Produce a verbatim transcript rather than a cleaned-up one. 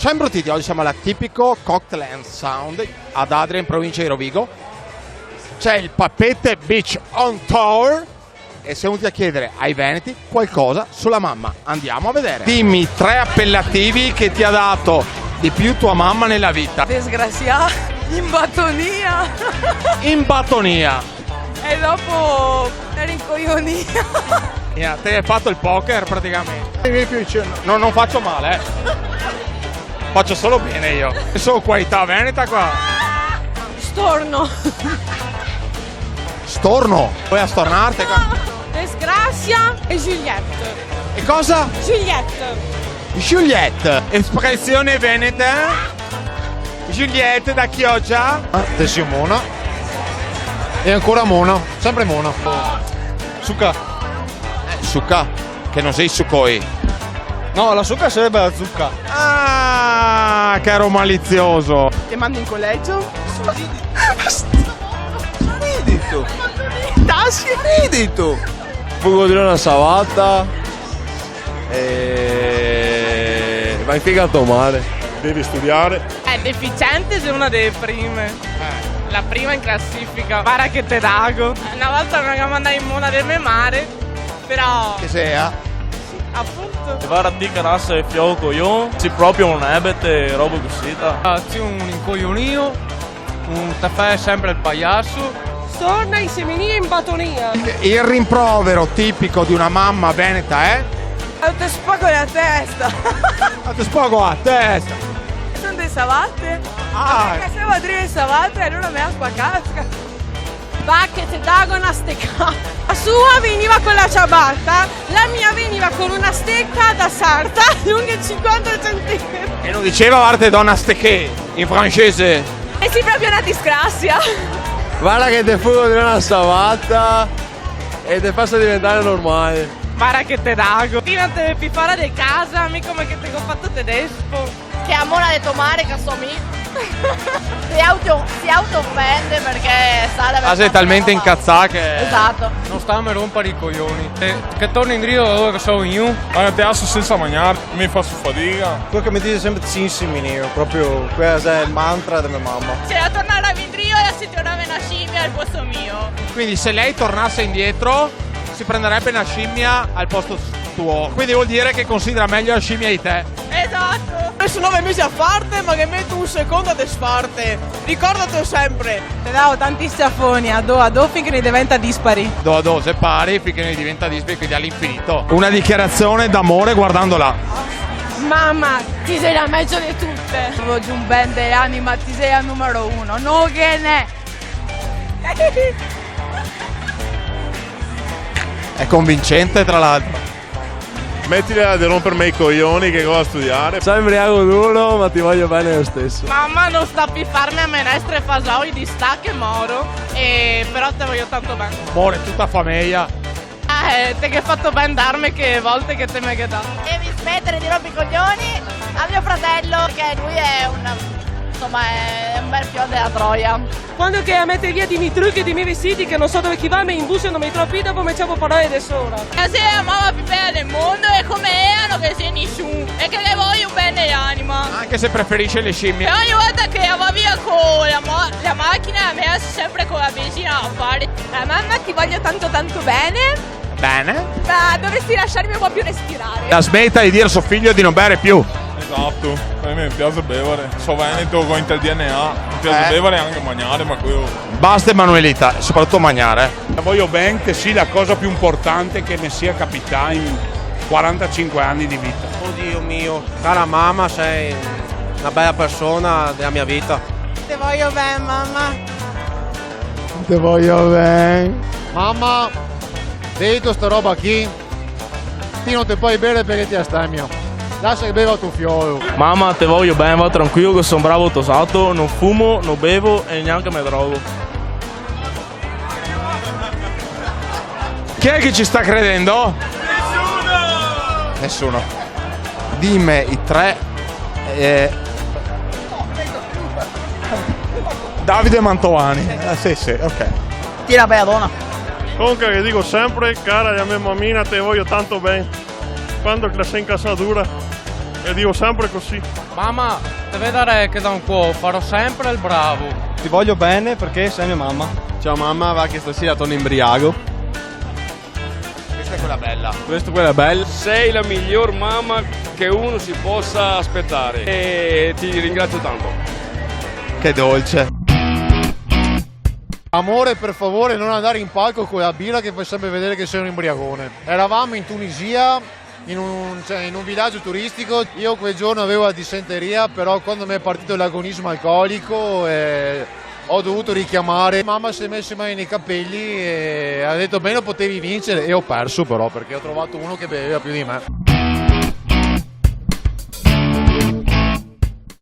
Ciao imbruttiti, oggi siamo alla Tipico Cocktail and Sound ad Adria in provincia di Rovigo. C'è il Papeete Beach on Tour e siamo venuti a chiedere ai veneti qualcosa sulla mamma. Andiamo a vedere. Dimmi tre appellativi che ti ha dato di più tua mamma nella vita. Desgrasià, imbatonia. Imbatonia. E dopo rincoglionia. Eh, te hai fatto il poker praticamente. Mi piace. No, non faccio male, eh. Faccio solo bene io. Sono qualità veneta qua. Storno. Storno? Vuoi stornarte qua? Desgrasia e Juliette. E cosa? Juliette. Juliette. Espressione veneta? Juliette da Chioggia. Ah, te si mona. E ancora mona, sempre mona. Suca. Eh, suca, che non sei sukoi. No, la suca sarebbe la zucca. Ah, che ero malizioso. Te mando in collegio. Ridi tu. Tassi. Ridi tu. Fugo drio na savata. E va in figa a to mare. Devi studiare. Eh, deficiente xe una dele prime. Eh. La prima in clasifica. Vara che te dago. Na volta me ga mandà in mona de me mare, però... Che sea? Apunto. Vara ti che rasa de fioco, io. Si proprio un ebete, roba cusì, ta. Ah, sì, un incoglionio. Un cafè sempre al pagliaso. Sorna, insemenìa, imbatonia. Il rimprovero tipico di una mamma veneta è? Te spaco la testa. Te spaco la testa. Son de savate. Ah. Parché se va drio le savate, alora me la spacasca. Va che te dago na steca. La sua veniva co la ciabata, la mia veniva co na steca da sarta, lunga cinquanta centimetri. E non diceva, "Varda, te do na steca", in francese? E sì proprio na disgrasia. Varda che te fugo drio na savata e te faso diventare normale. Varda che te dago. Ti no te ve pì fora de casa, mi come che te go fato te despo. Che a mona de to mare, che so mi. Si auto, si autoofende parché sa de aver... Ah, sei talmente incazzà che... Esatto. No stame rompare i coglioni. Che, che torni indrio da dove che so vegnù. Ma te laso sensa magnar, mi faso fadiga. Quel che me dixe sempre "sì, sì, mi neo", proprio quel xe el mantra de me mama. Se la tornara indrio, la se tornava na scimmia al posto mio. Quindi se lei tornasse indietro, si prenderebbe una scimmia al posto tuo. Quindi vuol dire che considera meglio la scimmia di te. Esatto. Meso nove mesi a farte, ma ghe meto un secondo a desfarte. Ricordatelo sempre. Te dao tanti sciafoni, a do a do, finché no i deventa dispari. Do a do, se pari, finché no i deventa dispari, quindi all'infinito. Una dichiarazione d'amore guardandola. Mama, ti xe la mejo de tute. Vojo un ben de l'anima, ti xe la numero uno. No ghe n'è. È convincente, tra l'altro. Smetila de romperme i coglioni che go da studiare. So inbriago duro, ma ti vojo ben lo steso. Mama, no sta pì farme a menestre e fasoi, de stà che moro. E però te vojo tanto ben. Amore, tuta fameja. Eh, te ghe fato ben darme che volte che te me ghe dà. Devi smettere di romper i coglioni a mio fratello, perché lui è un, insomma, è un bel fior della troia. Quando che la mete via dei miei truchi e dei miei vestiti, che no so dove che i va, me imbusa e no me trova pì, dopo me ciapo parole de sora. E se la mama pì bela del mondo, e come ela no ghe xe nisun, e che ghe vojo ben de l'anima. Anche se preferisce le scimmie. E ogni volta che la va via co la ma-, la machina, la me lasa sempre co la benzina da fare. Eh, mama, ti vojo tanto tanto ben. Ben. Ma dovresti lasciarmi un po' più respirare. La smetta di dire a suo figlio di non bere più. Esatto, a me me piaxe bevare. So veneto, go inte el D N A. Me piaxe bevare e anche magnare, ma queo... Basta, Emanuelita, sopratuto magnare. Te vojo ben, che sì la cosa più importante che me sia capità in quarantacinque anni di vita. Oddio mio, cara mamma, sei una bella persona della mia vita. Te vojo ben, mama. Te vojo ben. Mama, vedo sta roba qui. Ti no te pol bere parché ti astemio. Lasa che beva to fiolo. Mama, te vojo ben, va tranquilo che so un bravo tosato, no fumo, no bevo e gnanca me drogo. Chi è che ci sta credendo? Nessuno. Nessuno. Dime i tre, eh, Davide Mantovani. Eh, sì, sì, ok. Ti la bela dona. Comunque che digo sempre, cara la me mamina, te vojo tanto ben. Quando che la xe in casadura, e digo sempre cusì. Mama, te vedarè che da un cuo farò sempre el bravo. Ti voglio bene perché sei mia mamma. Ciao mamma, va che stasera torno imbriago. Questa è quella bella. Questa è quella bella. Sei la miglior mamma che uno si possa aspettare e ti ringrazio tanto. Che dolce. Amore, per favore, non andare in palco con la birra che fai sempre vedere che sei un imbriagone. Eravamo in Tunisia, in un, cioè, in un villaggio turistico. Io quel giorno avevo la dissenteria, però quando mi è partito l'agonismo alcolico, eh, ho dovuto richiamare. Mamma si è messa le mani nei capelli e ha detto: "Beh, lo potevi vincere." E ho perso però, perché ho trovato uno che beveva più di me.